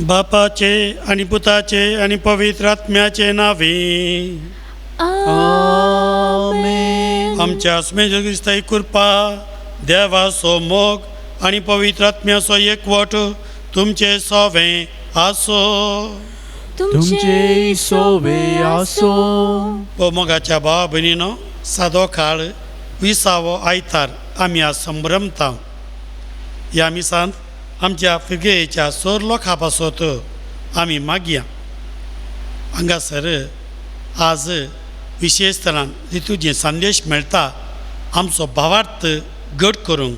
बापाचे आनी पुताचे आनी पवित्र आत्म्याचे नावे। आमेन। आमच्या आसमे क्रिस्ताची कृपा, देवाचो मोग आनी पवित्र आत्म्याचो एकवट तुमचे सोवे आसो। तुमचे सोवे आसो। ओ मोगाच्या भावा भयणीनो, सादो काळ विसावो आयतार आमी आज संभ्रमता। ह्या मिसांत आमच्या फिगेच्या सोर लोकां पासत आमी मागया। हांगासर आज विशेश तरान तुजे संदेश मेळटा आमचो भावार्थ घट करूंक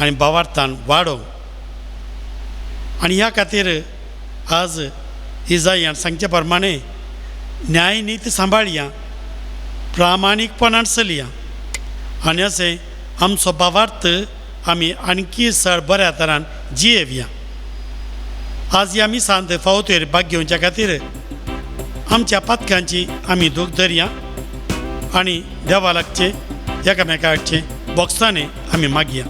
आनी भावार्थान वाडोवंक। आनी ह्या खातीर आज इजायान सांगचे प्रमाणे न्यायनीत सांबाळया, प्रामाणीकपणान चलया आनी अशें आमचो भावार्थ आमी आणखी चड बऱ्या तरान जियेवया। आज ह्या मिसांत फावतेर भाग घेवच्या खातीर आमच्या पातकांची आमी दूख धरया आनी देवा लागचे एकामेकाचे बोक्सांनी आमी मागया।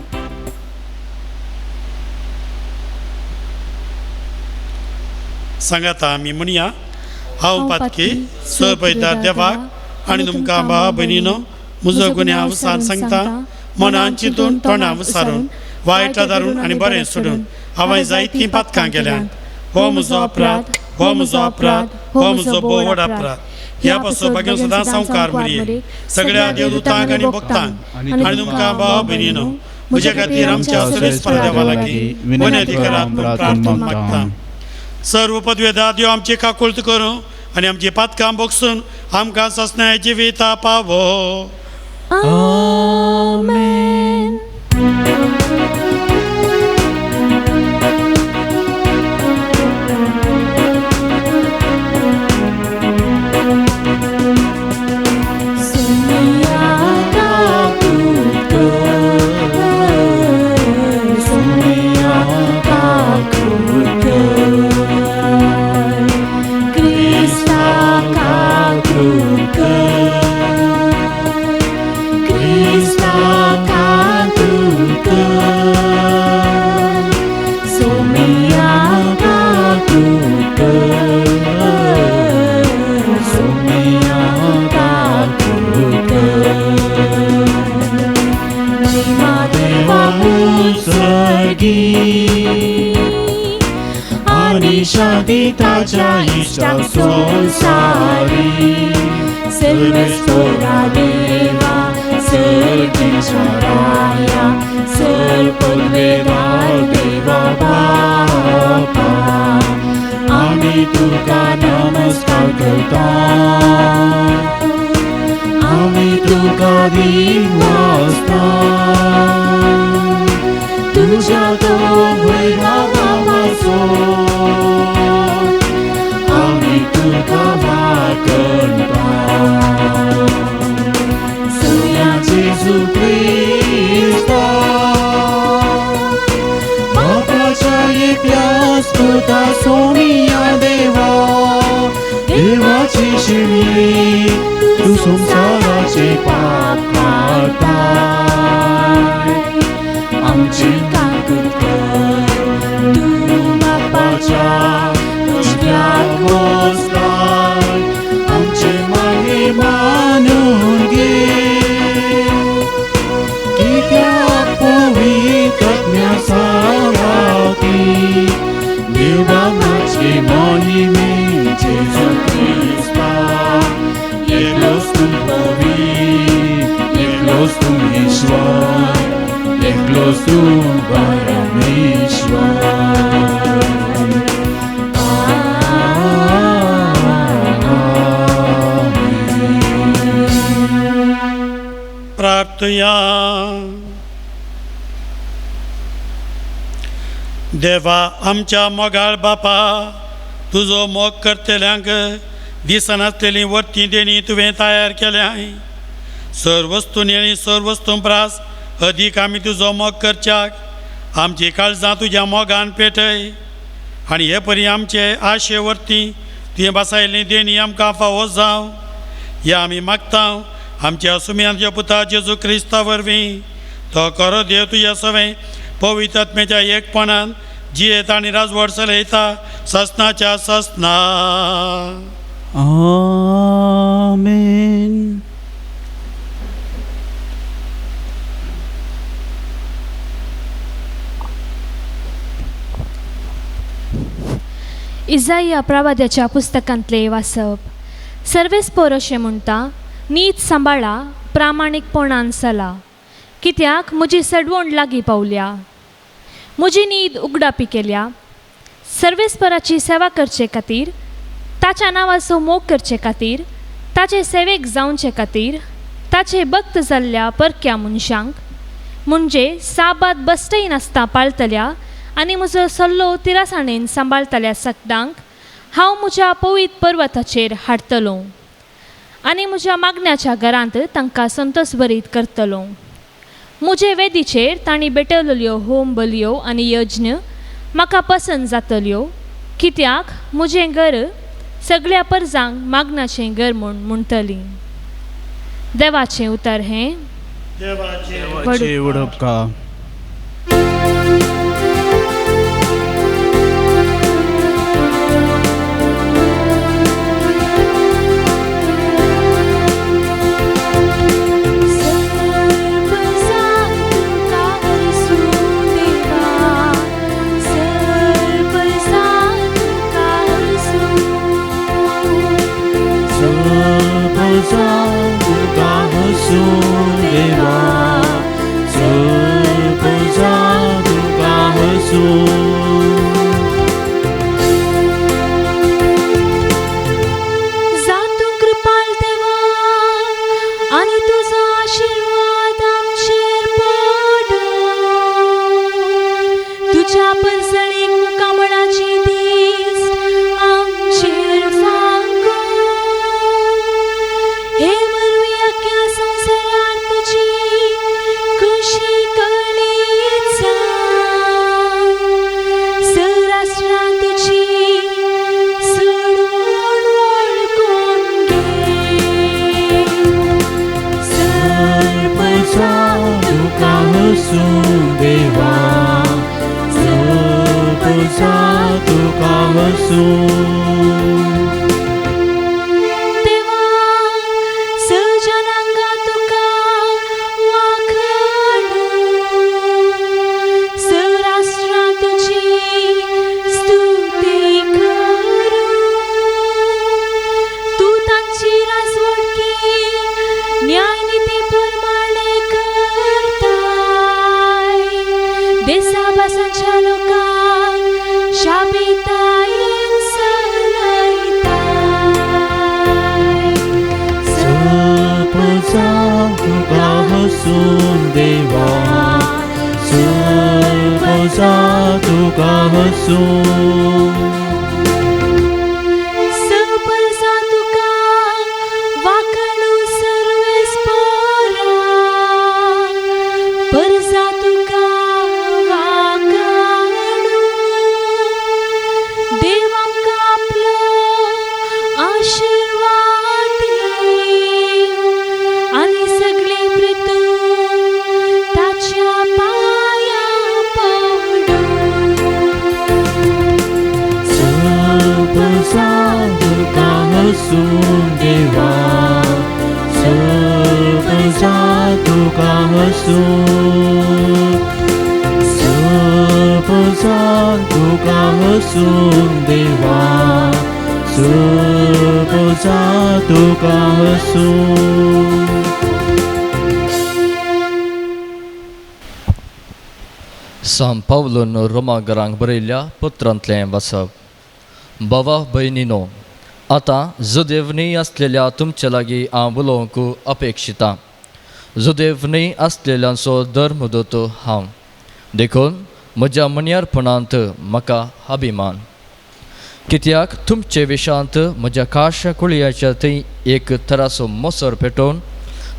सांगाता आमी म्हणया, हांव पातकी सपयता देवाक आनी तुमकां भावा भयणीनो म्हजो गुन्यांव सांगता, मनान चिंतून तोंडां विसारून वायट धरून आनी बरें सोडून हांवें जायतीं पातकां केल्यात। हो म्हजो अपराध, हो म्हजो अपराध, हो म्हजो भोव व्हड अपराध। ह्या पासून भाग्य सदां संवकार मरये सगळ्या देवदूतांक आनी भक्तांक आनी तुमकां भावा भयणीनो म्हज्या खातीर आमच्या सरेस्पर देवा लागीं विनंती करात म्हूण प्रार्थना मागता। सर्व पदवेदा देव आमची काकुळट करूं आनी आमची पातकां बोगसून आमकां ससनाय जिविता पावो। आमेन। ताच्या इश्टाक संवसारी सर्वेस्पोरा देवा सर्गीच्या राया सर पदवेदार देवा बापा आमी तुका नमस्कार करता, आमी तुका दिवासता, तुज्या तो वैभवाचो आमी तुका वाकणता। सुया जेजू क्रिस्ता बापाच्या एकल्याच पुता सोनिया देवा देवाची शिळी तूं संवसाराचे पाप काडताय आमची काकूट कर तूं बापाच्या उजव्याक बसलाय आमचे मागणें मानून घे कित्याक पवित्र आत्म्या सांगाती देवा मागचे मोहिमे जेजू क्रिस्ता एकलोच तूं पवित्र, एकलोच तूं ईश्वर, एकलोच तूं परमेश्वर। प्रार्थया। देवा आमच्या मोगाळ बापा, तुजो मोग करतल्यांक दिसनासलेली वर्ती देणी तुवें तयार केल्या। सर्व वस्तूंनी आनी सर्व वस्तूं प्रास अदीक आमी तुजो मोग करच्याक आमची काळजां तुज्या मोगान पेटय आनी हे परी आमचे आशे वर्ती तुवें बसायल्ली देणी आमकां फावो जावं ह्या आमी मागता आमच्या सुम्यांच्या पुता जेजू क्रिस्ता वरवीं। तो खरो देव तुज्या सवें पवित्र आत्म्याच्या एकपणान जियेता आनी राजवट चलयता ससनाच्या ससना. आमेन. इजाया प्रवाद्याच्या पुस्तकांतले वाचप. सर्वेस्पोर अशें म्हणटा, नीत सांबाळा, प्रामाणीकपणान चला, कित्याक म्हजी सडवण लागीं पावल्या, म्हजी न्हीद उगडापी केल्या. सर्वेस्पराची सेवा करचे खातीर, ताच्या नांवाचो मोग करचे खातीर, ताचे सेवेक जावचे खातीर, ताचे भक्त जाल्ल्या परक्या मनशांक, म्हणजे साबाद बसटय नासता पाळतल्या आनी म्हजो सल्लो तिरासाणेन सांबाळतल्या सगदांक हांव म्हज्या पवित्र पर्वताचेर हाडटलो आनी म्हज्या मागण्याच्या घरांत तांकां संतोष भरीत करतलो. म्हजे वेदीचेर तांणी भेटवलेल्यो होम बलयो आनी यज्ञ म्हाका पसंत जातल्यो, कित्याक म्हजें घर सगळ्या परजांक मागण्याचें घर म्हूण म्हणटली. देवाचें उतर हें. देवाचें उडपका. सांत पावलून रोमागरांक बरयल्ल्या पत्रांतलें वाचप. बाबा भयणीनो, आतां जुदेव न्हय आसलेल्या तुमचे लागीं हांव उलोवंक अपेक्षिता. जुदेव न्हय आसलेल्यांचो धर्मदूत हांव, देखून म्हज्या मन्यारपणांत म्हाका अभिमान, कित्याक तुमचे विशांत म्हज्या काश कुळयाच्या थंय एक तरासो मोसर पेटोवन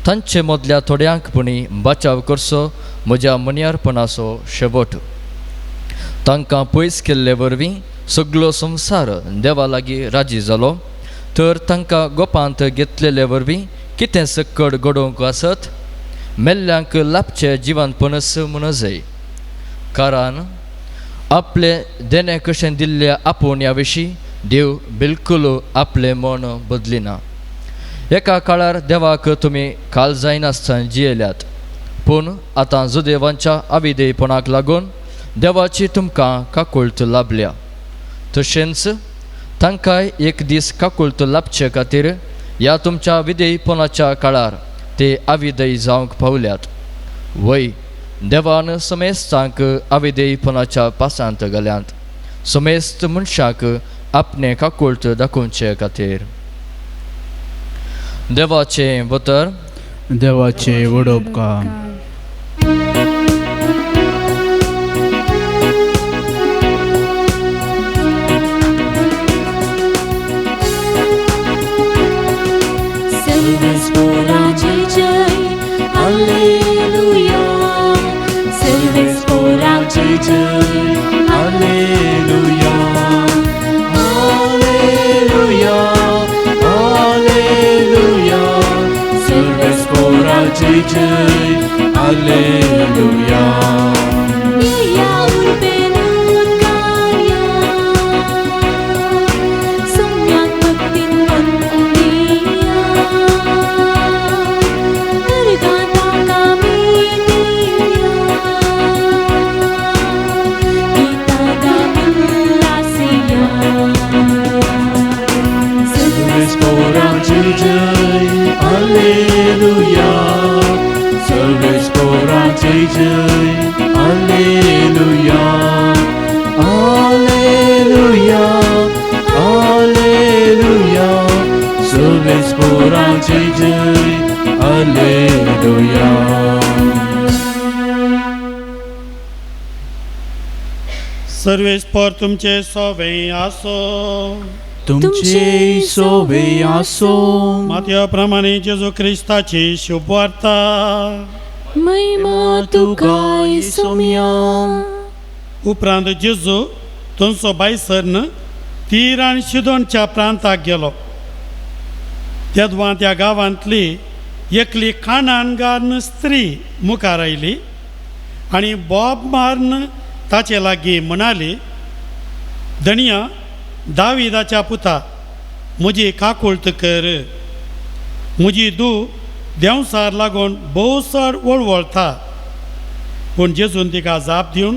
तांचे मदल्या थोड्यांक पुणी बचाव करचो म्हज्या मन्यारपणाचो शेवट. तांकां पयस केल्ले वरवीं सगलो संवसार देवा लागीं राजी जालो, तर तांकां गोपांत घेतलेले वरवीं कितें सक्कड घडोवंक आसत मेल्ल्यांक लाभचें जिवनपणस म्हणजय. कारण आपले देणे कशें दिल्ल्या आपूण ह्या विशीं देव बिलकुल आपलें मन बदलिना. एका काळार देवाक तुमी काल जायनासतना जियेल्यात, पूण आतां जुदेवांच्या अविधेयपणाक लागून देवाची तुमकां काकुळट लाभल्या. तशेंच तांकांय एक दीस काकुळट लाभचे खातीर ह्या तुमच्या विधेयपणाच्या काळार ते अविधेय जावंक पावल्यात. वय देवान समेस्तांक अविधेयपणाच्या पासांत घाल्यात, समेस्त मनशाक आपणे काकुळट दाखोवचे खातीर. देवाचें उतर. देवाचे वडोपकार. सर्वेस्पोराची जय, हालेलुया. सर्वेस्पोराची जय, हालेलुया. हालेलुया, हालेलुया. सर्वेस्पोराची जय, हालेलुया. या Alleluia, सर्वेस्पोराची जय, Alleluia, Alleluia, Alleluia, सर्वेस्पोराची जय, Alleluia. सर्वेस्पोर तुमचे सोवे आसो. तुमचे सोवे आसो. मातया प्रमाणे जेजू क्रिस्ताची शुभवार्ता. महिमा तुका सोम्या. उपरांत जेजू थंयचो भायसरन तीर आनी शिदोनच्या प्रांताक गेलो. तेदवां त्या गांवांतली एकली कानानगार्न स्त्री मुखार आयली आनी बोब मारून ताचे लागीं म्हणाली, धनया दाविदाच्या पुता, म्हजी काकुळट कर. म्हजी धूव देंवसार लागून भोव चड वळवळटा. पूण जेजून तिका जाप दिवन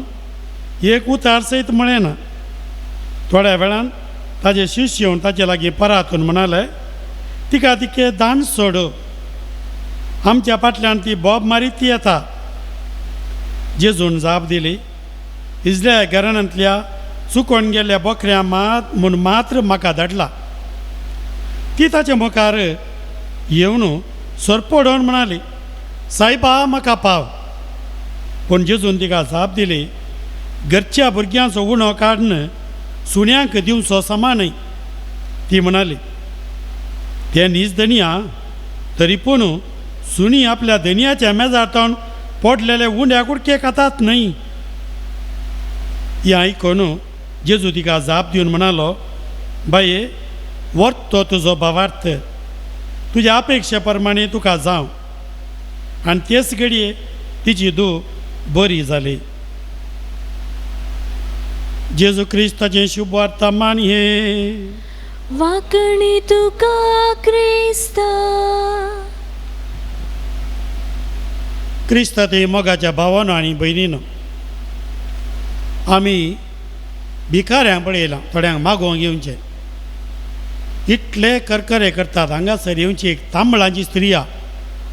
एक उतार सयत म्हळें ना. थोड्या वेळान ताजे शिश्य येवन ताचे लागीं परातून म्हणाले, तिका तिके दान सोड, आमच्या फाटल्यान ती बोब मारीत ती येता. जेजून जाप दिली, इजल्या घराण्यांतल्या चुकोन गेल्ल्या बोकऱ्या मात म्हूण मात्र म्हाका धाडला. ती ताचे मुखार येवन सरपडोवन म्हणाली, सायबा म्हाका पाव. पूण जेजून तिका जाप दिली, घरच्या भुरग्यांचो उणो काडून सुण्यांक दिवचो समा न्हय. ती म्हणाली, ते नीज धनया, तरी पूण सुणी आपल्या धनयाच्या मेजार तावन पडलेले उंड्या कुडके खातात न्हय. हें आयकून जेजू तिका जाप दिवन म्हणालो, बाये व्हर तो तुजो भावार्थ, तुज्या अपेक्षे प्रमाणे तुका जावं. आनी तेच घडये तिची धूव बरी जाली. जेजू क्रिस्ताचें शुभवार्ता मान हे. वाकणी तुका क्रिस्ता. क्रिस्ता ते मोगाच्या भावानो आनी भयणीनो, आमी भिकाऱ्यां पळयलां थोड्यांक मागोवंक येवचें इतले करकरे करतात. हांगासर येवची एक तांबळांची स्त्रिया,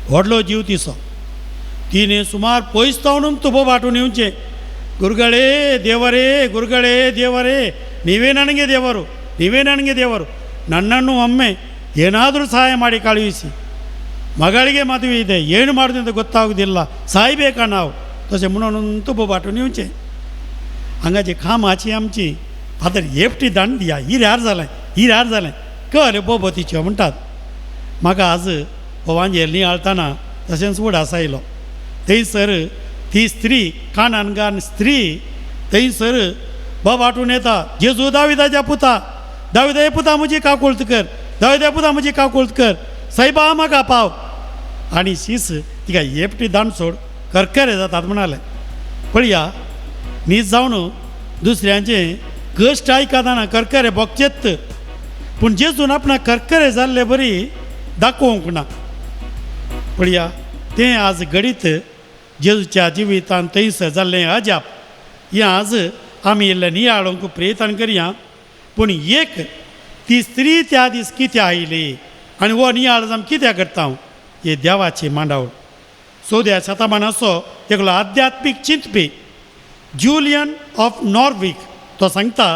व्हडलो जीव तिचो, तिणें सुमार पयस जावन तुबो वांटून येवचें, गुरुगळे ದೇವರೇ, ಗುರುಗಳೇ ದೇವರೇ, ನೀವೇ ನನಗೆ ದೇವರು, ನೀವೇ ನನಗೆ ದೇವರು, ನನ್ನನ್ನು ಒಮ್ಮೆ ಏನಾದರೂ ಸಹಾಯ ಮಾಡಿ ಕಳುಹಿಸಿ, ಮಗಳಿಗೆ ಮದುವೆ ಇದೆ, ಏನು ಮಾಡೋದು ಅಂತ ಗೊತ್ತಾಗೋದಿಲ್ಲ, ಸಾಯ್ಬೇಕಾ ನಾವು तशें म्हणून तुबो वांटून येवचें. हांगाची कामाची आमची फादर एकटी दांड दिया, हिऱ्यार जालें, हिऱ्यार जालें, कळ्ळें बोबो तिच्यो म्हणटात. म्हाका आज हो वांजेल नियाळतना तशेंच उडास आयलो. थंयसर ती स्त्री कानानगान स्त्री थंयसर बोबाटून येता, जेजू दाविदाच्या पुता, दाविदा पुता म्हजी काकुळट कर, दाविदा पुता म्हजी काकुळट कर, सायबा म्हाका पाव. आनी शीस तिका एकटी दांड सोड करकरे जातात म्हणाले. पळया न्हीद जावन दुसऱ्यांचे कश्ट आयकतना करकरे भोगचेत, पूण जेजून आपणाक करकरे जाल्ले बरी दाखोवंक ना. पळया तें आज घडीत जेजूच्या जिवितान थंयसर जाल्लें अजाप हें आज आमी इल्लें नियाळूंक प्रयत्न करया. पूण एक ती स्त्री त्या दीस कित्याक आयली आनी हो नियाळ आमी कित्याक करता हे देवाची मांडावळ. 14व्या शतमानाचो एकलो आध्यात्मीक चिंतपी ज्युलियन ऑफ नॉर्विक तो सांगता,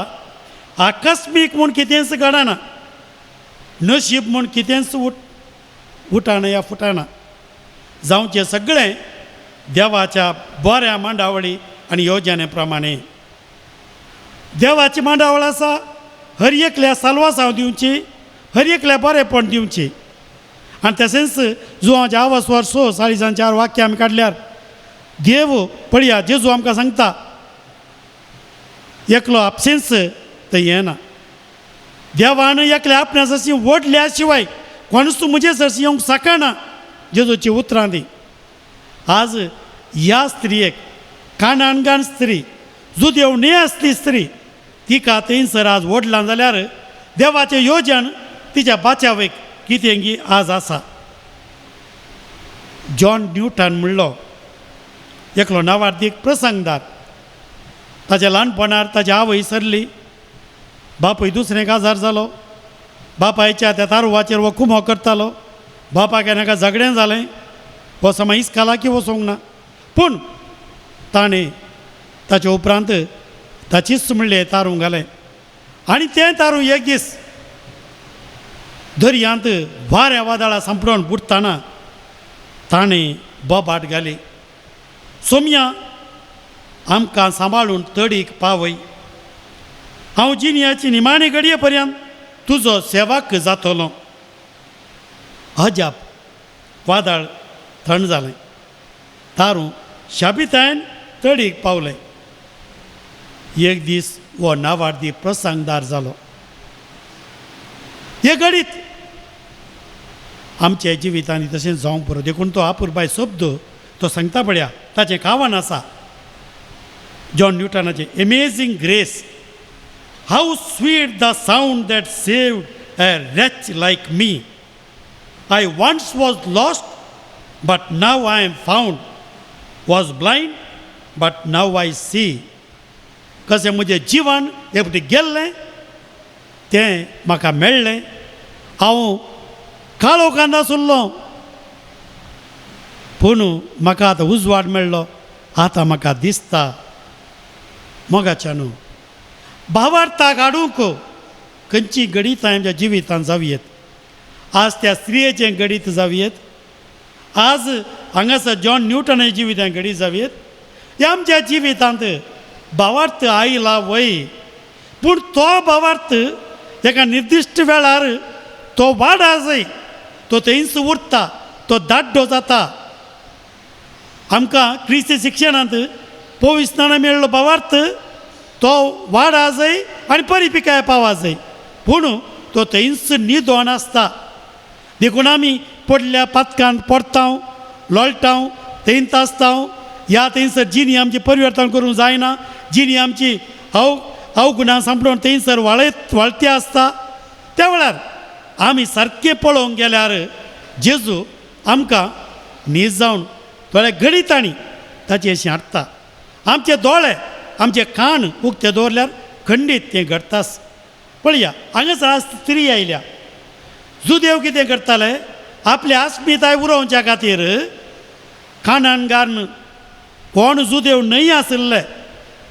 आकस्मीक म्हूण कितेंच घडना, नशीब म्हूण कितेंच उठाना या फुटाना, जावचें सगळें देवाच्या बऱ्या मांडावळी आनी योजने प्रमाणे. देवाची मांडावळ आसा हर एकल्या साल्वासांव दिवची, हर एकल्या बरेपण दिवची. आनी तशेंच जुवांच्या आवाज वर्सो 44 वाक्य आमी काडल्यार देव पळया जेजू आमकां सांगता एकलो आपसेंस थंय येना. देवान एकल्या आपणा सरशी ओडल्या शिवाय कोणूच म्हजे सरशी येवंक शकना, जेजूची उतरां ती. आज ह्या स्त्रियेक काणानगान स्त्री, जुदेव न्हय आसली स्त्री, तिका थंयसर आज ओडलां जाल्यार देवाचें योजन तिच्या बाचावेक कितें आज आसा. जॉन न्यूटन म्हणलो एकलो नावार्दीक प्रसंगदार. ताच्या ल्हानपणार ताची आवय सरली, बापूय दुसरें काजार जालो. बापायच्या त्या तारुवाचेर हो कुमो करतालो. बापाक नाका झगडें जालें, हो समय इस्कालाकी वचूंक ना, पूण ताणें ताचे उपरांत ताचीच म्हणलें तारूं घालें आनी तें तारूं एक दीस दर्यांत वाऱ्या वादळा सांपडोवन बुडटना ताणें बोबाट घाली, सोम्या आमकां सांबाळून तडीक पावय, हांव जिन्याची निमाणे घडये पर्यंत तुजो सेवाक जातलो. अजाप वादळ थंड जालें, तारूं शाबितायन तडीक पावलें. एक दीस हो नावार्दी प्रसंगदार जालो. हे घडीत आमच्या जिवितांनी तशें जावंक पुरो. देखून तो आपुरबाय शब्द तो सांगता पळया, ताचें कावन आसा John न्यूटनाचें, amazing grace, how sweet the sound that saved a wretch like me. I once was lost but now I am found, was blind but now I see. कशें म्हजें जिवन एक फावटी गेल्लें तें म्हाका मेळ्ळें. हांव काळोखांत आशिल्लो पूण म्हाका आतां उजवाड मेळ्ळो, आतां म्हाका दिसता. मोगाच्या न्हू भावार्थाक हाडूंक खंयची गणितां आमच्या जिवितांत जावयेत. आज त्या स्त्रियेचें गणीत जावयेत, आज हांगासर जॉन न्यूटनाच्या जिवितांत गणीत जावयेत. ह्या आमच्या जिवितांत भावार्थ आयला वय, पूण तो भावार्थ एका निर्दिश्ट वेळार तो वाडा जाय, तो थंयच उरता, तो दाड्डो जाता. आमकां क्रिस्ती शिक्षणांत पविस्ताना मेळ्ळो भावार्थ तो वाडा जाय आनी परिपिकाय पावा जाय, पूण तो थंयच निदोन आसता. देखून आमी पडल्या पातकान पडताव, लोळटाव, थंयच आसताव. ह्या थंयसर जिणी आमची परिवर्तन करूंक जायना, जिणी आमची अवगुणां सांपडून थंयसर वाळयत वाळती आसता. त्या वेळार आमी सारकें पळोवंक गेल्यार जेजू आमकां न्हीद जावन थोड्या गणितांनी ताचें अशें हाडटा. आमचे दोळे आमचे कान उक्ते दवरल्यार खंडीत तें घडटाच. पळया हांगासर आज स्त्री आयल्या. जुदेव कितें करताले, आपली अस्मिताय उरोवच्या खातीर कानान कोण जुदेव न्हय आशिल्ले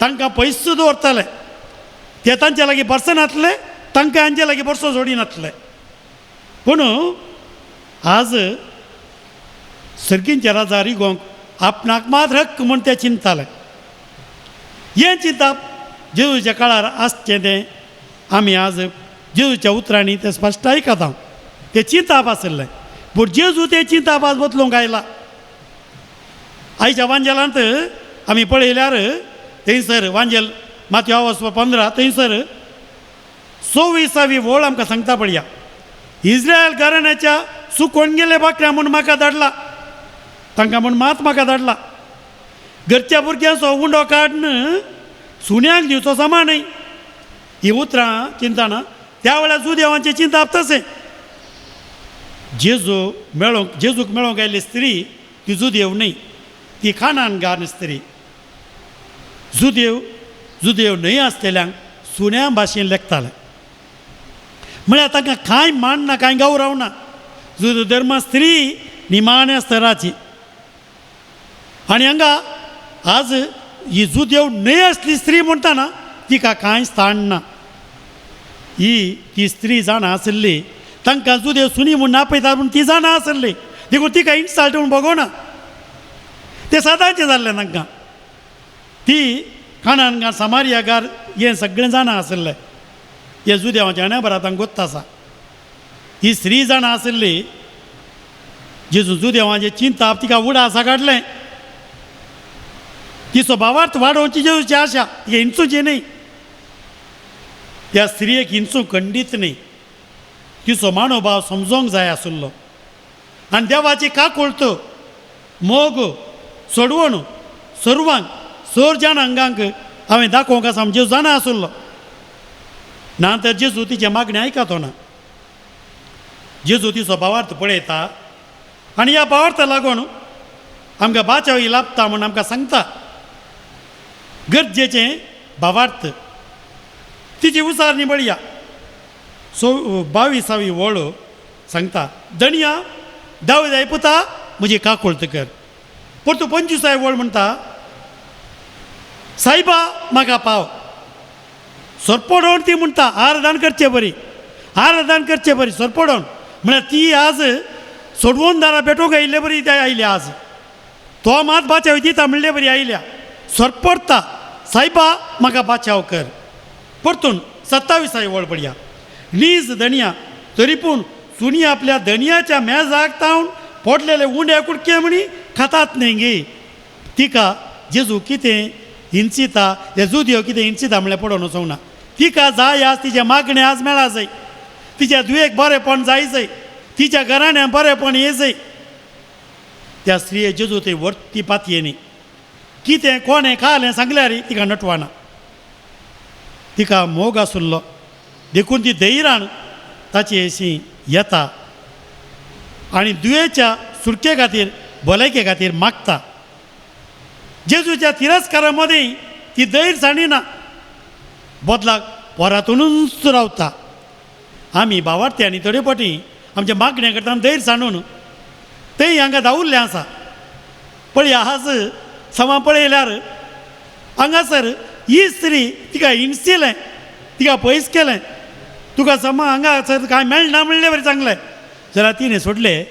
तांकां पयस दवरताले. ते तांच्या लागीं बसनातले, तांकां हांचे लागीं बरसो जोडिनातले. पूण आज सर्गींच्या राजा रिगोवंक आपणाक मात हक्क म्हूण ते चिंतताले. हें चिंतप जेजूच्या काळार आसचें तें आमी आज जेजूच्या उतरांनी तें स्पश्ट आयकता. तें चिंतप आशिल्लें, पूण जेजू तें चिंतप आज बदलूंक आयला. आयच्या वांजेलांत आमी पळयल्यार थंयसर वांजेल मातयो आवस 15 थंयसर 26वी वळ आमकां सांगता पळया, इस्रायल घराण्याच्या सुकोवन गेले बाकड्या म्हूण म्हाका धाडला, तांकां म्हूण मात म्हाका धाडला. घरच्या भुरग्यांचो उंडो काडून सुण्यांक दिवचो समा न्हय. ही उतरां चिंतना त्या वेळार जुदेवांचें चिंताप तशें. जेजू मेळोंक जेजूक मेळोंक आयिल्ली स्त्री ती जुदेव न्हय, ती खानानगार स्त्री. जुदेव जुदेव न्हय आसलेल्यांक सुण्या भाशेन लेखताले, म्हळ्यार तांकां कांय मान ना, कांय गौरव ना. जुदेव धर्मा स्त्री निमाण्या स्तराची. आनी हांगा आज ही जुदेव न्हय आसली स्त्री म्हणटा ना तिका कांय स्थान ना. ही ती स्त्री जाणा आशिल्ली तांकां जुदेव सुनी म्हूण आपयता पूण ती जाणा आशिल्ली, देखून तिका इन्सल्ट म्हूण भोगोना. तें सदांचें जाल्लें तांकां. ती काणान समारियागार हें सगळें जाणा आशिल्लें, हें जुदेवांचें अणेबरा तांकां गोत्त आसा. ही स्त्री जाणा आशिल्ली जेजू जुदेवांचें चिंताप तिका उडासा काडलें. तिचो भावार्थ वाडोवची जेजूची आशा, तिका हिंसूची न्हय. त्या स्त्रियेक हिंसूंक खंडीत न्हय, तिचो मानोभाव समजोंक जाय आशिल्लो. आनी देवाची काकुळट मोग सोडवण सर्वांक सोर जाण अंगांक हांवें दाखोवंक आसा जेजू जाणा आशिल्लो. ना तर जेजू तिचें मागणें आयकतो ना. जेजू तिचो भावार्थ पळयता आनी ह्या भावार्था लागून आमकां बाचाव ही लाभता म्हूण आमकां सांगता. गरजेचें भावार्थ तिची उसारणी पळया. सो 22वी वळ सांगता, धनया दाविदा पुता म्हजी काकुळट कर. परतू 25वी वळ म्हणटा, सायबा म्हाका पाव. सरपडोवन ती म्हणटा आराधन करचे बरी, आराधन करचे बरी सरपडोवन म्हळ्यार ती आज सोडवून दारां पेटोवंक आयिल्ले बरी ती आयल्या. आज तो मात बाचाव दिता म्हणले बरी आयल्या. सरपडटा सायबा म्हाका बाचाव कर. परतून 27वी वळ पडया, नीज धनया तरी पूण सुनी आपल्या धनयाच्या मेजाक तावन पोडलेले उंडे कुडके म्हणी खातात न्ही गे. तिका जेजू कितें हिंसिता, हे जुदेव कितें हिंसिता म्हणल्यार पडोवन वचूंक ना. तिका जाय आज तिचें मागणें आज मेळा जाय, तिच्या दुयेक बरेंपण जाय जाय, तिच्या घराण्या बरेंपण ये जाय. त्या स्त्रिये जेजू थंय व्हरती पातयेनी कितें कोणें खालें सांगल्यार तिका नटवाना. तिका मोग आशिल्लो देखून ती धैर्यान ताची अशी येता आनी दुयेच्या सुटके खातीर भलायके खातीर मागता. जेजूच्या तिरस्कारा मदीं ती धैर्य सांडिना, बदलाक पोरातूनच रावता. आमी भावार्थी आनी थोडे फावटी आमच्या मागण्या करतना धैर्य सांडून तें हांगा धांवुल्लें आसा. पळया आज समा पळयल्यार हांगासर ही स्त्री तिका हिणसिलें, तिका पयस केलें, तुका समा हांगासर कांय मेळना म्हणलें बरें सांगलें, जाल्यार तिणें सोडलें.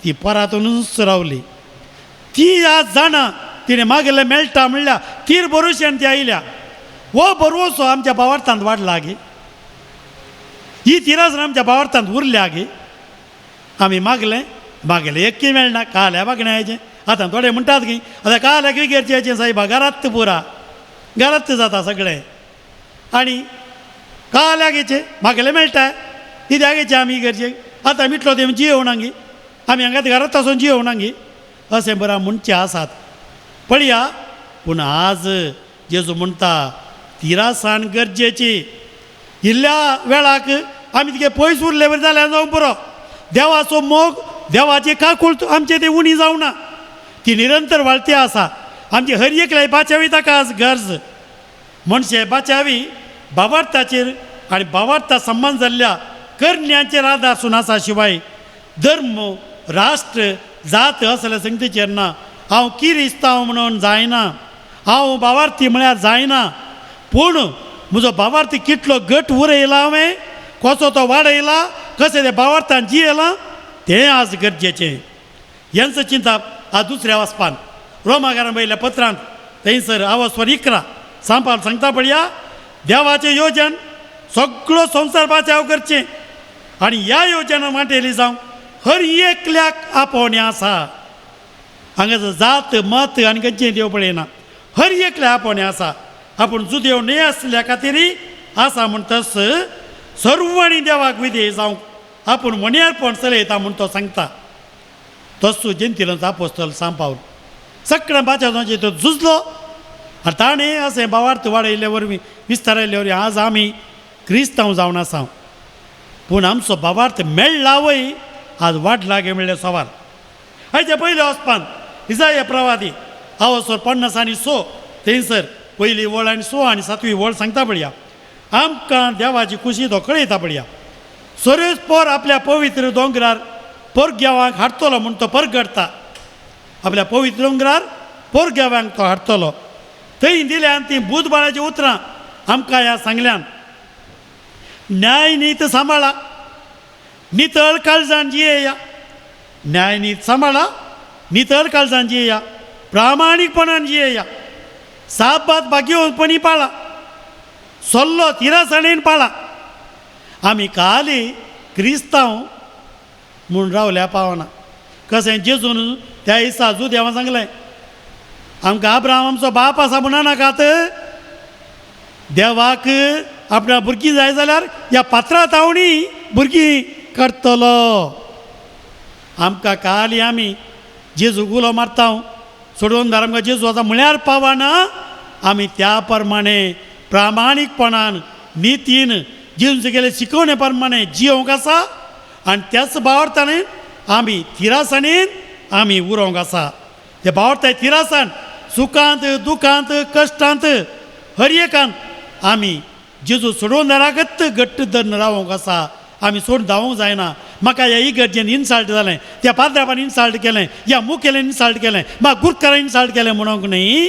ती परातूनच रावली. ती आज जाणा तिणें मागलें मेळटा म्हणल्यार तीर भरोश्यान ती आयल्या. हो भरवसो आमच्या भावार्थांत वाडला गे, ही तिरासर आमच्या भावार्थांत उरल्या गे. आमी मागलें मागलें एक्की मेळना, काल्या मागण्याचें. आतां थोडे म्हणटात की आतां काल्याक विगेरचें सायबा घरात पुरा घरात जाता सगळें. आनी काल्याक येचें मागलें मेळटा कित्याक येचें आमी करचें. आतां मिटलो तें जियोवना गी, आमी हांगा घरात आसून जियोवना गी, अशें बरें म्हणचें आसात पळया. पूण आज जेजू म्हणटा तिरासाण गरजेची. इल्ल्या वेळाक आमी तिगे पयस उरले बरें जाल्यार जावं पुरो. देवाचो मोग देवाची काकुळट आमचे ते उणी जावना, ती निरंतर वाळती आसा. आमची हर एकल्याय बाचावी ताका आज गरज. मनशे बाचावी भावार्थाचेर आनी भावार्था संबंद जाल्ल्या करण्यांचेर आदार आसून आसा शिवाय धर्म राष्ट्र जात असल्या संगतीचेर ना. हांव किरिस्तांव म्हणून जायना, हांव भावार्थी म्हळ्यार जायना, पूण म्हजो भावार्थी कितलो घट उरयला हांवें, कसो तो वाडयला, कशें तें भावार्थान जियेलां तें आज गरजेचें. हेंच चिंताप आज दुसऱ्या वाचपान रोमाकारान बरयल्ल्या पत्रांत थंयसर आवस्वर 11 सांपाल सांगता पळया, देवाचें योजन सगळो संवसार बाचाव करचें आनी ह्या योजना वांटेली जावं हर एकल्याक आपोवणें आसा. हांगासर जात मत आनी खंयचें देव पळयना, हर एकल्या आपोवणें आसा. आपूण जुदेव न्हय आसल्या खातीर आसा म्हणटच सर्वांनी देवाक विधेय जावंक आपूण मण्यारपण चलयता म्हूण तो सांगता. तसो जेंतिलांचो आपोस्तल सांपावल सगळ्या बाचावांचेर तो झुजलो. आनी ताणें अशें भावार्थ वाडयल्ले वरवीं विस्तारायल्ले वरवीं आज आमी क्रिस्तांव जावन आसा. पूण आमचो भावार्थ मेळ्ळा वय आज वाडला गे म्हणलें सवाल. हाच्या पयल्या वचपान इजाया प्रवादी आवसर 56 थंयसर पयली वळ आनी 6 आनी 7वी वळ सांगता पळया, आमकां देवाची खुशी तो कळयता पळया. सोरेस पोर आपल्या पवित्र दोंगरार पोरग्यावांक हाडटलो म्हूण तो परगडटा. आपल्या पवित्र दोंगरार पोरग्यावांक तो हाडटलो. थंय दिल्यान ती बुधबाळाची उतरां आमकां ह्या सांगल्यान, न्याय नीत सांबाळा, नितळ काळजान जियेया. न्याय नीत सांबाळा, नितळ काळजान जियेया, प्रामाणीकपणान जियेया, साबात भाग्यवंतपणी पाळा, सल्लो तिरासाणेन पाळा. आमी काली क्रिस्तांव म्हूण रावल्या पावना. कशें जेजून त्या दिसा जुदेवान सांगलें, आमकां आब्राम आमचो बाप आसा म्हणा नाकात, देवाक आपल्या भुरगीं जाय जाल्यार ह्या पात्रां तावणी भुरगीं करतलो. आमकां काली आमी जेजू उलो मारता सोडून दार आमकां जेजू आतां म्हळ्यार पावना. आमी त्या प्रमाणे प्रामाणीकपणान नितीन जेजून केले शिकवणे प्रमाणे जियोंक आसा आनी त्याच भावार्थान आमी थिरासाणेन आमी उरोंक आसा. ते भावार्थाय थिरासान सुखांत दुखांत कश्टांत हर एकांत आमी जेजू सोडून दाराकच घट्ट धरून रावोंक आसा. आमी सोडून धांवूंक जायना. म्हाका ह्या इगर्जेन इन्सल्ट जालें, त्या पाद्रापान इन्सल्ट केलें, ह्या मुखेल्यान इन्सल्ट केलें, म्हाका गुरकारान इन्सल्ट केलें म्हणूंक न्ही.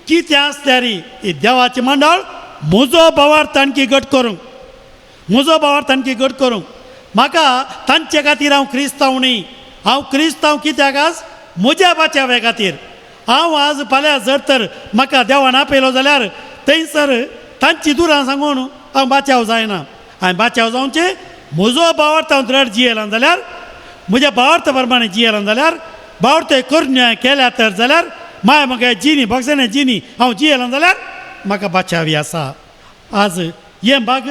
कितें आसल्यार ही देवाचें मंडळ म्हजो भावार्थ आणखी घट करूंक, म्हजो भावार्थ आणखी घट करूंक. म्हाका तांचे खातीर हांव क्रिस्तांव न्ही. हांव क्रिस्तांव कित्याक आज म्हज्या बाच्याव्या खातीर. हांव आज फाल्यां जर तर म्हाका देवान आपयलो जाल्यार थंयसर तांची दुरां सांगून हांव बाचाव जायना. हांवें बाचाव जावचें म्हजो भावार्थ हांव द्रढ जियेला जाल्यार, म्हज्या भावार्थ प्रमाणे जियेला जाल्यार, भावार्थ करण्या केल्या तर जाल्यार माय म्हाका जिनी भक्षणे जिनी हांव जियेला जाल्यार म्हाका बाचावी आसा. आज हें बाग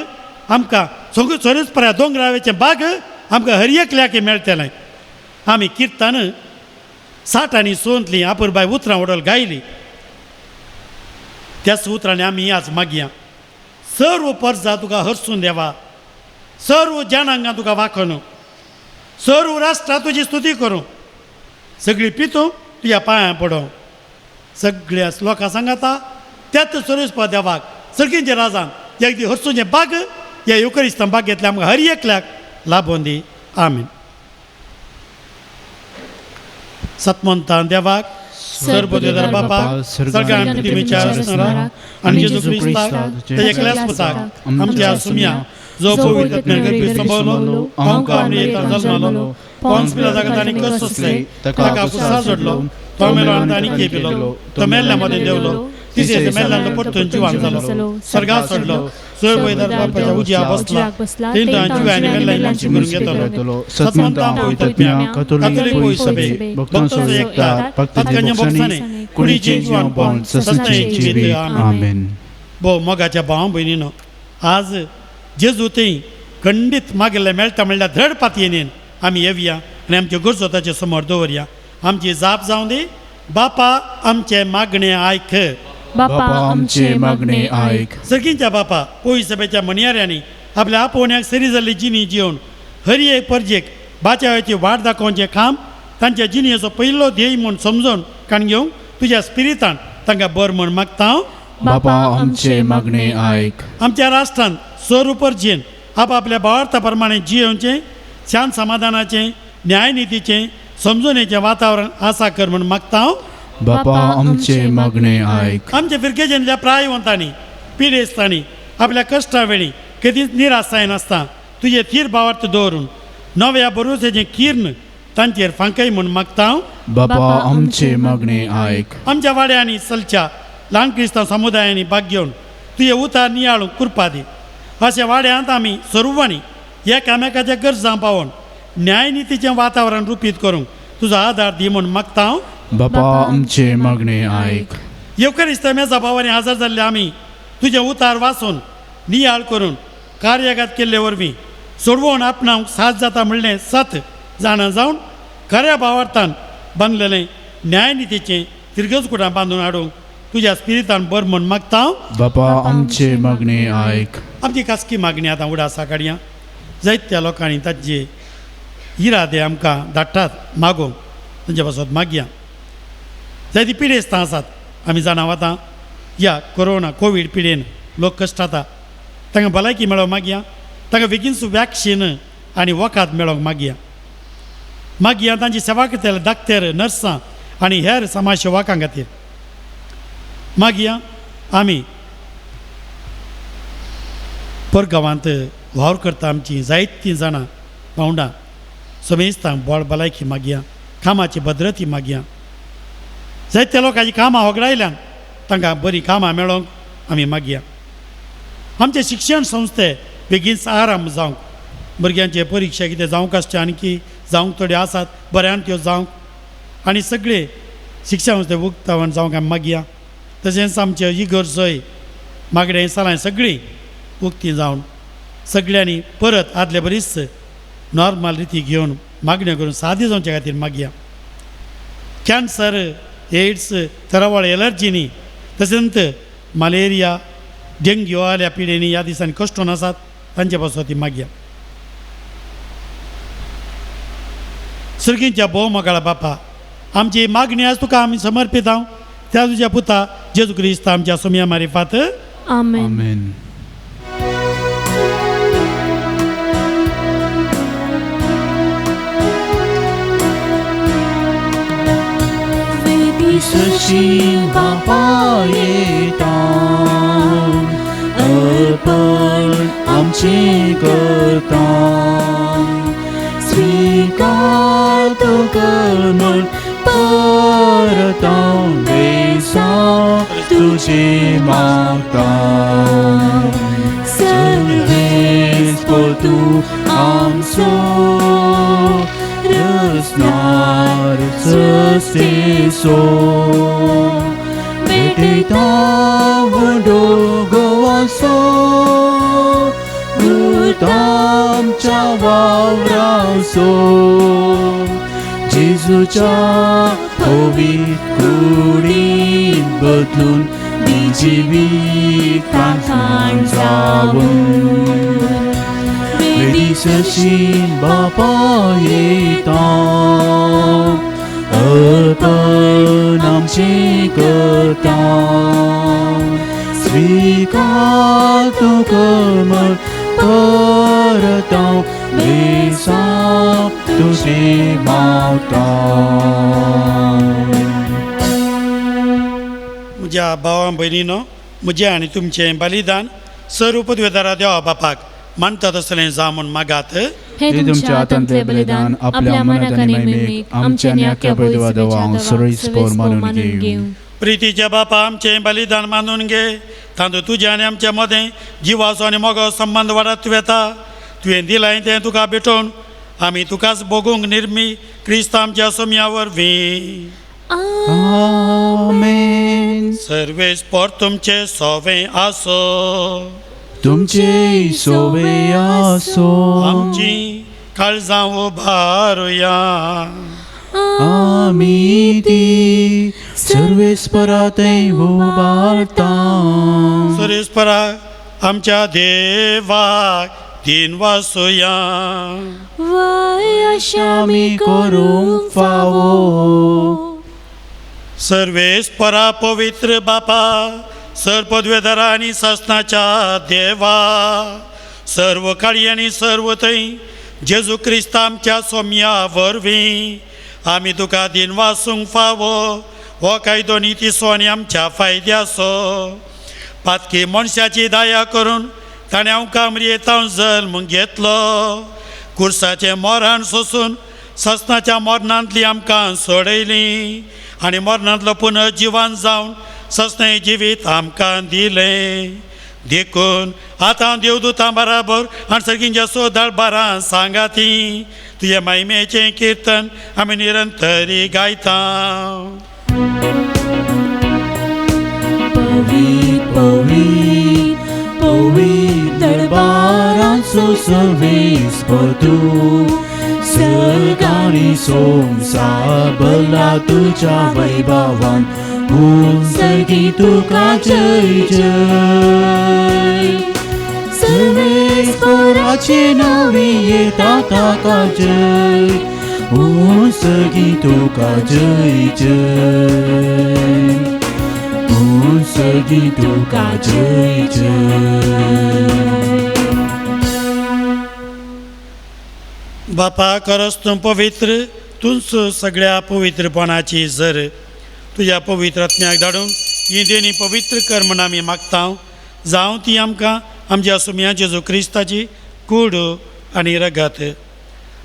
आमकां सगळ्यो सोरेच पर्या दोंगरावेचें बाग आमकां हर एकल्याक मेळटलें. आमी किर्तन 60 आनी 100 आपुरबाय उतरां वडल गायली. त्याच उतरांनी आमी आज मागया, सर्व परजा तुका हरसून देवा, सर्व जनांगां तुका वाखोन, सर्व राष्ट्रां तुजी स्तुती करूं, सगळी पितूं तुज्या पांयां पडों. सगळ्या लोकां सांगाता त्याच सुरेश देवाक सगळींचे राजान एक दी हरसूचें बाग ह्या युकरिस्तान बाग घेतल्या आमकां हर एकल्याक लाभोन दी. आमीन. सतमंतान देवाक सर्वदेदार बापाक सगळ्या पृथ्वीच्या रचणाराक आनी जेजू क्रिस्ताक ताच्या एकल्याच पुताक आमच्या सुम्या जो पवित्र आत्म्यान संभवलो आमकां आमी जल्मलो पोन्स पिलाताक तांणी कश्ट सोंसले, ताका कुसार जोडलो, तो मेलो आनी तांणी केपिलो, तो मेल्ल्या मदें देंवलो, तिसरे मेल्ल्यान परतून जिवान जालो, स्वर्गात सोडलो, सर्वदेदार बापाच्या उजव्या बसला, थंय जिव्या आनी मेल्ल्यांची करून घेतलो. सतमंता पवित्र आत्म्या कथोलीक पवित्र सभे भक्तांचो एकता भक्तांच्या भक्तांनी कुडीचें जिवानपण सस्नाचें जिवीत. आमेन. भोव मोगाच्या भाव भयणीनो, आज जेजू थंय खंडीत मागिल्लें मेळटा म्हणल्यार धड पातयेन आमी येवया आनी आमच्यो गरजो ताचे समोर दवरया. आमची जाप जावं दी, बापा आमचें मागणें आयक, बापा आमचें मागणें आयक. सगळींच्या बापा पयस सभेच्या म्हणयाऱ्यांनी आपल्या आपोवण्याक सरी जाल्ली जिणी जिवन हर एक परजेक बाचावाची वाट दाखोवचें काम तांच्या जिणेचो पयलो ध्येय म्हूण समजून काण घेवंक तुज्या स्पिरितान तांकां बरें म्हूण मागता हांव. बापा आमचें मागणें आयक. आमच्या राष्ट्रान सर्व परजेन आपआपल्या भावार्था प्रमाणे जियेवचें शांत समाधानाचें न्यायनितीचें समजुणेचें वातावरण आसा कर म्हूण मागता हांव. बापा आमचें मागणें आयक. आमच्या फिरकेजेंतल्या प्रायवंतांनी पिडेस्तांनी आपल्या कश्टा वेळी कदीच निराश जायनासतना तुजें थीर भावार्थ दवरून नव्या भरोसेचें किर्ण तांचेर फांकय म्हूण मागता हांव. बापा आमचें मागणें आयक. आमच्या वाड्यांनी चलच्या ल्हान क्रिस्तांव समुदायांनी भाग घेवन तुजें उतार नियाळूंक कृपा दी. अशा वाड्यांत आमी सर्वांनी एकामेकाच्या गरजां पावोवन न्यायनितीचें वातावरण रुपीत करूंक तुजो आदार दी म्हूण मागता हांव. बापा आमचें मागणें आयक. येवकरिस्ता मेजा भावांनी हजर जाल्ले आमी तुजें उतार वाचून नियाळ करून कार्यागात केल्ले वरवीं सोडवून आपणाक साथ जाता म्हणलें सत जाणा जावन खऱ्या भावार्थान बांदलेलें न्यायनितीचें तिर्गजकुटां बांदून हाडूंक तुज्या स्पिरितान बर म्हूण मागता. बापा आमचे मागणे आयक. आमची खासगी मागणी आतां उडासा काडया. जायत्या लोकांनी तांचे इरादे आमकां धाडटात मागूंक, तांचे पासत मागया. जायतीं पिडेस्तां आसात, आमी जाणा आतां ह्या कोरोना कोवीड पिडेन लोक कश्टाता, तांकां भलायकी मेळोवंक मागया, तांकां बेगीनच वॅक्सीन आनी वखद मेळोवंक मागया. मागया तांची सेवा करतले डाक्टर, नर्सां आनी हेर समाज सेवकां खातीर मागया. आमी परगांवांत वावर करता आमची जायतीं जाणां भावंडां समेस्तांक बळ भलायकी मागया, कामाची भद्रती मागया. जायत्या लोकांची कामां होगडायल्यान तांकां बरीं कामां मेळोवंक आमी मागया. आमचे शिक्षण संस्थे बेगीनच आराम जावंक, भुरग्यांचे परिक्षा कितें जावंक आसचे आनी जावंक थोड्यो आसात बऱ्यान त्यो जावंक आनी सगळे शिक्षण संस्थे उक्तावण जावंक आमी मागया. तशेंच आमचे इगर्जय मागणें सालां सगळीं उक्ती जावन सगळ्यांनी परत आदले बरीच नॉर्मल रिती घेवन मागण्यो करून सादी जावचे खातीर मागया. कॅन्सर, एड्स, तरावळ एलर्जीनी तशेंच मलेरिया, डेंग्यू आल्या पिडेनी ह्या दिसांनी कश्टून आसात तांचे पासून ती मागया. सर्गींच्या भोव मोगाळा बापा, आमची मागणी आज तुका आमी समर्पित हांव त्या तुज्या पुता जेजू क्रिस्त आमच्या सोमया मारिफात. आमेन. आमेन. सशी बापा येता अर्पण आमचे करता, स्वीकार तूं कर म्हूण परता बेसा तुजे मागता. सर्वेस तूं आमचो रसनार सस्तेसो, भेटयता व्हडो गोवासो, आमच्या वावरासो. जेजूच्या पवित्र कुडीन बदलून जिवीत खाण जावन वेदीसशी बापा येता अर्पण आमचे करता, स्वीकार तूं कर म्हूण परता बेसा तुजे मागता. म्हज्या भावा भयणीनो, म्हजें आनी तुमचें बलिदान सर्व पदवेदारा देवा बापाक मानता तसलें जावं म्हूण मागात. हे तुमच्या हातांतले बलिदान आपल्या मनाक आनी महिमेक आमच्या आनी आख्या पयदवा देवांक सर्वेस्पर मानून घेवं. प्रितीच्या बापा, आमचें बलिदान मानून घे, तातूंत तुज्या आनी आमच्या मदें जिवाचो आनी मोगो संबंद वाडत वेता. तुवें दिलां तें तुका भेटोवन आमी तुकाच भोगूंक निर्मी क्रिस्त आमच्या सोम्या वरवीं. आमेन. सर्वेस्पर तुमचे सोवे आसो, तुमचे सोवे आसो. आमची काळजां उबारुया, आमी ती सर्वेस्परा थंय उबारता. सर्वेस्परा आमच्या देवाक दिन वासुया. वय अशें आमी करूंक फावो. सर्वेस्परा पवित्र बापा, सर्व पदवेदारा आनी सासनाच्या देवा, सर्व काळी आनी सर्व थंय जेजू क्रिस्त आमच्या सोम्या वरवीं आमी तुका दिन वासूंक फावो. हो कायदो नितीचो आनी आमच्या फायद्याचो. पातकी मनशाची दया करून ताणें आमकां मरयेतावन जल्म घेतलो, कुर्साचें मरण सोसून ससनाच्या मरणांतली आमकां सोडयली आनी मरणांतलो पुनर्जिवन जावन ससनें जिवीत आमकां दिलें. देखून आतां देवदूतां बराबर आनी सर्गींच्या सोदळ बारां सांगाती तुज्या महिमेचें किर्तन आमी निरंतरी गायता. पवित्र पवित्र पवित्र दरबारांचो सर्वेस्पर तूं, सर्ग आनी संवसार भरला तुज्या वैभवान. उंसगी तुका जय जय सर्वेस्पराचे नांवे येता ताका जय उंसगी तुका जय जय उंसगी तुका जय जय. बापा खरोच तूं पवित्र, तूंच सगळ्या पवित्रपणाची जर. तुज्या पवित्र आत्म्याक धाडून ही देणी पवित्र कर म्हण आमी मागता. जावं ती आमकां आमच्या सुमया जेजू क्रिस्ताची कूड आनी रगत.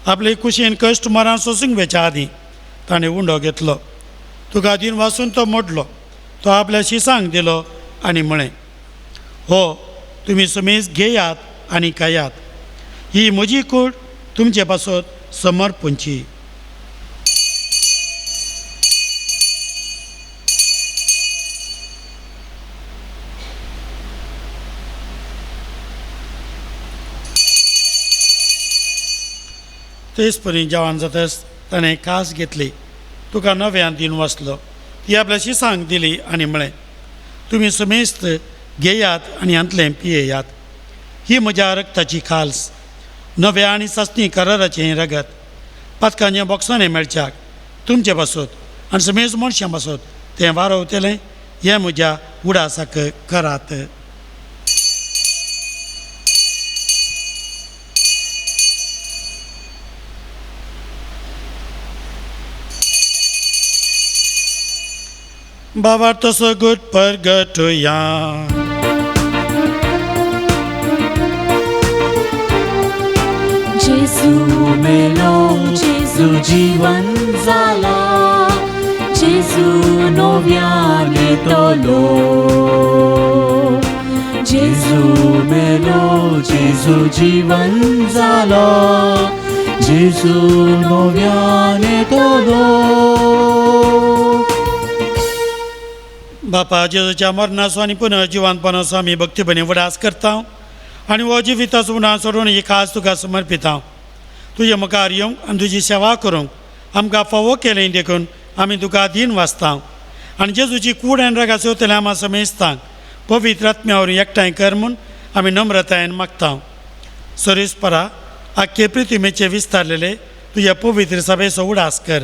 आपले कुशीन कश्ट मरां सोसूंक वेच्या आदीं ताणें उंडो घेतलो, तुका दिन वासून तो मोडलो, तो आपल्या शिसांक दिलो आनी म्हळें, हो तुमी सुमेज घेयात आनी खायात, ही म्हजी कूड तुमचे पासत समर्पूंची. तेच परी जेवण जातच ताणें कास घेतली, तुका नव्यान दिन वाचलो, ती आपल्या शिसांक दिली आनी म्हळें, तुमी समेस्त घेयात आनी हांतलें पियेयात, ही म्हज्या रक्ताची खाल्स, नव्या आनी सासणी कराराचें रगत, पातकांचें बोक्साणें मेळच्याक तुमचे पासत आनी समेज मनशां पासत तें वारवतलें, हें म्हज्या उडासाक करात. बाबा तसो गुट परगटुया. जेजू मेलो, जेजू जीवन जाला, जेजू नव्यान येतलो. जेजू मेलो, जेजू जीवन जाला, जेजू नव्यान येतलो. बापा जेजूच्या मरणाचो आनी पुनर्जिवनपणाचो आमी भक्तीपणी उडास करता आनी हो जिविताचो उणाव सोडून ही खास तुका समर्पिता. तुजे मुखार येवंक आनी तुजी सेवा करूंक आमकां फावो केलें देखून आमी तुका दीन वाचता आनी जेजूची कूड आनी रगाचो चोवतल्या आमा समेस्तांक पवित्र आत्म्या वरवीं एकठांय कर म्हूण आमी नम्रतायेन मागता. सरीसपरा आख्खे पृथ्वीचेर विस्तारलेले तुज्या पवित्र सभेचो उडास कर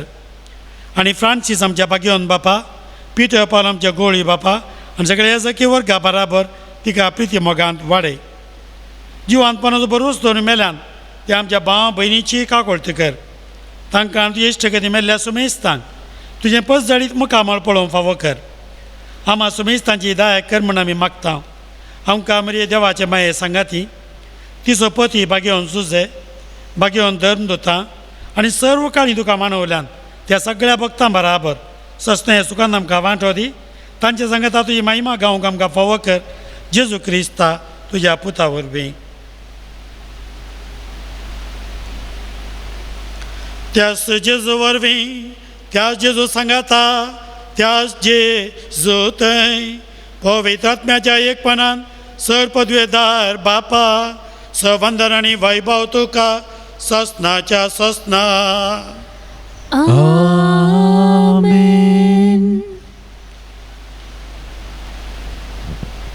आनी फ्रांसीस आमच्या भाग्यवन बापा, पिटर पावल आमच्या गोळी बापा आनी सगळ्या जकी वर्गा बराबर तिका प्रिती मोगांत वाडय. जिवानपणाचो बरोच दवरून मेल्यान ते आमच्या भाव भयणीची काकोळती कर, तांकां तुजे इश्टगती मेल्ल्या सुमेस्तांक तुजें पसजळीत मुखामळ पळोवंक फावो कर. आमा सुमेस्तांची दया कर म्हूण आमी मागता. आमकां मरे देवाचे माये सांगाती तिचो पती भाग्यवन सुजे, भाग्यवन धर्म दोता आनी सर्व काळी तुका मानवल्यान त्या सगळ्या भक्तां बराबर सस्ने सुखान आमकां वांटो दी. तांचे सांगता तुजी महिमा गावंक आमकां फावो कर, जेजू क्रिस्ता तुज्या पुता वरवीं. त्याच जेजू वरवीं, त्याच जेजू सांगाता, त्याच जेजू थंय पवित्र आत्म्याच्या एकपणान सर पदवेदार बापा सवंदन आनी वैभव तुका ससनाच्या ससना. आमेन.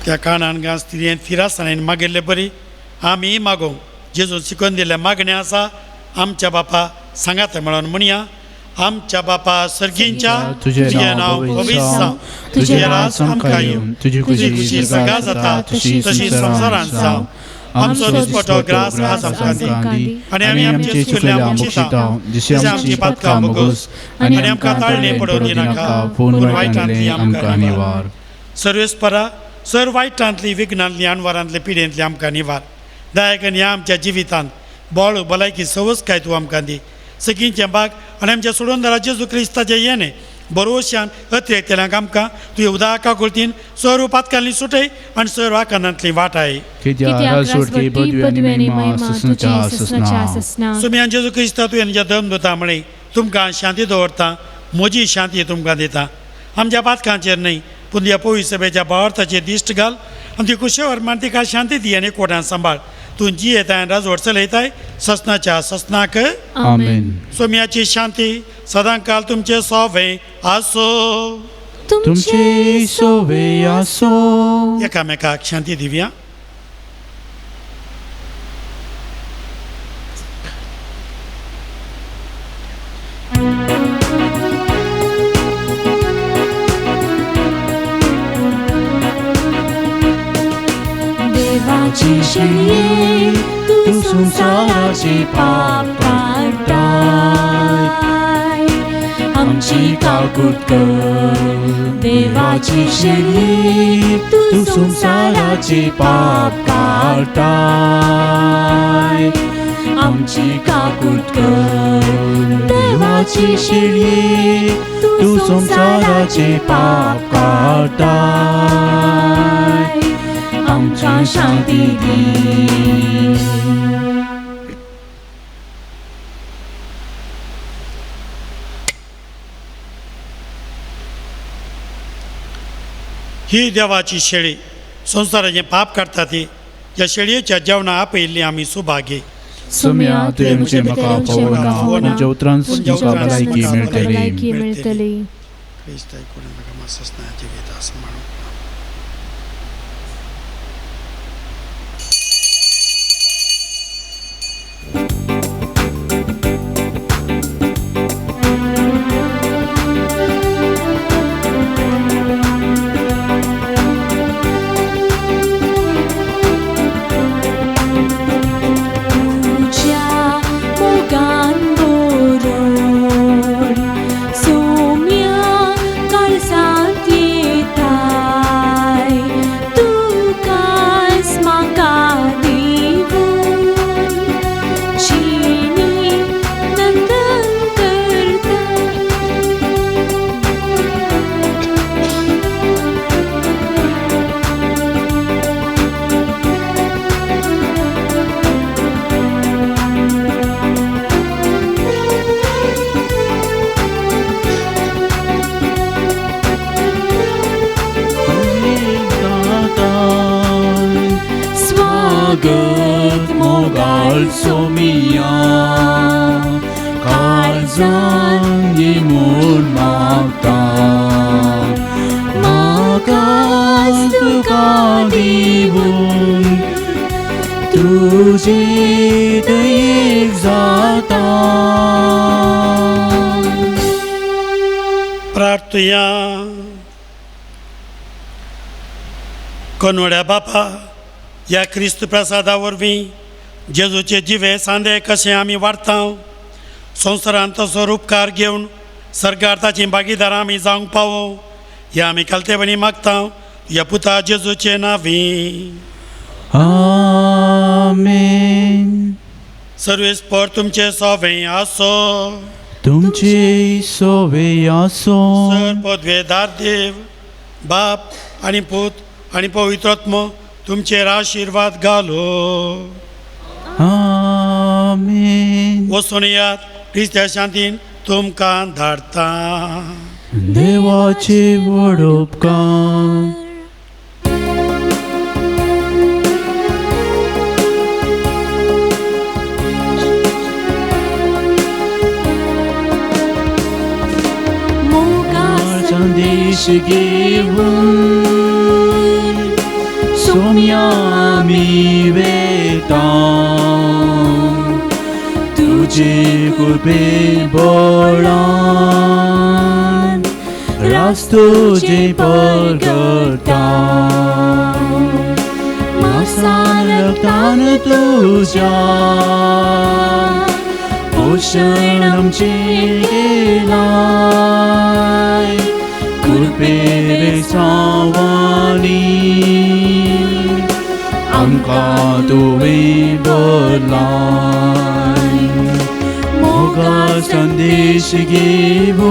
त्या कारणान गांस तिरेन थिरासाणेन मागिल्ले बरी आमी मागोवंक जेजून शिकोवन दिल्लें मागणें आसा. आमच्या बापा सांगात म्हणून म्हणया, आमच्या बापा सर्गींच्या, तुजें नांव पवित्र जावं, तुजें राज आमकां येवं, तुजी खुशी स्वर्गांत जाता तशी संवसारांत जावं. आमचो दिसपटो ग्रास आज आमकां दी आनी आमी आमचे चुकल्या बक्षिता, जशी आमची पातकां भोगोस आनी आमकां ताळणे पडोवं दिनाका, पूण वायटांतली आमकां निवार. सर्वेस्परा सर वायटांतली, विघ्नांतली, अणवारांतली, पिडेंतली आमकां निवार. दायक आनी ह्या आमच्या जिवितांत बळ भलायकी सवसकाय तूं आमकां दी. सगळींचें बाग आनी आमच्या सोडून जेजू क्रिस्ताचें येणें बरोवशान अतिरेकतल्यांक आमकां तुवें उदका कुळतीन सर्व पातकांतली सुटय आनी सर्व आकांतांतली वाटाय. सुम्यान जेजू क्रिस्ता तुवें ज्या धर्म दिता म्हळें, तुमकां शांती दवरता, म्हजी शांती तुमकां दिता. आमच्या पातकांचेर न्हय पूण ह्या पवित्र सभेच्या भावार्थाचेर दिश्ट घाल आनी ती कुशेवर मान तिका शांती दी आनी कोटान सांबाळ. तूं जियेताय आनी राजवट चलयताय ससनाच्या ससनाक. आमेन. सोम्याची शांती सदांकाल तुमचे सोवे आसो. तुमचे सोवे आसो. एकामेकाक शांती दिवया. देवाची शेळये तूं संवसाराचे पाप काडटाय, आमची काकूट कर. देवाची शेळये तूं संवसाराचे पाप काडटाय, आमची काकूट कर. देवाची शेळये तूं संवसाराचे पाप काडटाय, आमकां शांती दी. ही देवाची शेळी संवसाराचें पाप काडटा ती ह्या शेळयेच्या जेवणा आपयिल्ली आमी सुभागी. सोम्या तुवें म्हजें म्हाका पळोवना, तुज्या उतरान म्हाका भलायकी मेळटली. क्रिस्त आयकून म्हाका मातसो जिवीत आसा म्हणून. तुज्या मोगान भरून सोम्या काळजांत येताय, तुकाच म्हाका दिवन जिणी नंदन करता. स्वागत मोगाळ सोमिया, काळजान म्हूण मागता, म्हाकाच तुका दिवन तुजे दयेक जाता. प्रार्थुया. कोनवड्या बापा, ह्या क्रिस्त प्रसादा वरवीं जेजूचे जिवे सांदे कशें आमी वाडटा, संवसारांत तसो उपकार घेवन सरकार ताची भागीदारां आमी जावंक पावो ह्या आमी खालतेपणी मागता ह्या पुता जेजूचे नांवी. आमेन. सर्वेस्पर तुमचे सोवे आसो. तुमचे सोवे आसो. सर पदवेदार देव बाप आनी पूत आनी पवित्र आत्मो तुमचेर आशिर्वाद घालो. आमेन. वचून यात क्रिस्त्या शांतीन तुमकां धाडटा. देवाचे व्हड उपकार. मोगा संदेश घेवन सोम्या आमी वेता, तुजे कृपे बळान रास तुजे परगटा, मासा रक्तान तुज्या पोशण आमचें केलाय, कृपे वेसावानी आमकां तुवें बदलाय. मोगा संदेश घेवन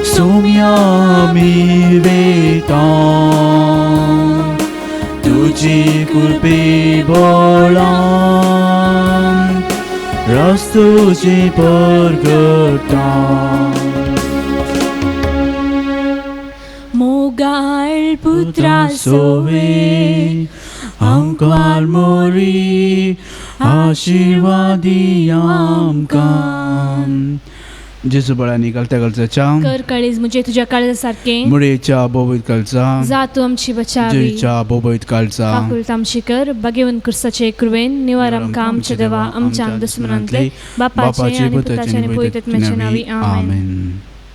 सोम्या आमी वेता, तुजी कृपे बळान रास तुजे परगटा. मोगाळ पुत्रा सोवे आमकां मोरी आशिर्वादी आमकां, जेजू बळांनी घालत्या घालचाच्या कर काळीज मुझे तुझ्या काळजा सारखें मुळेच्या बोबयत घालचा जा तूं आमची बचावी जेच्या बोबयत घालचा काकुळट आमची कर बागेवन कुर्साचे कृवेन निवार आमकां आमच्या देवा आमच्या दुस्मनांतले बापाचे आनी पुताचे आनी पवित्र आत्म्याचे नांवी आमेन. आमेन.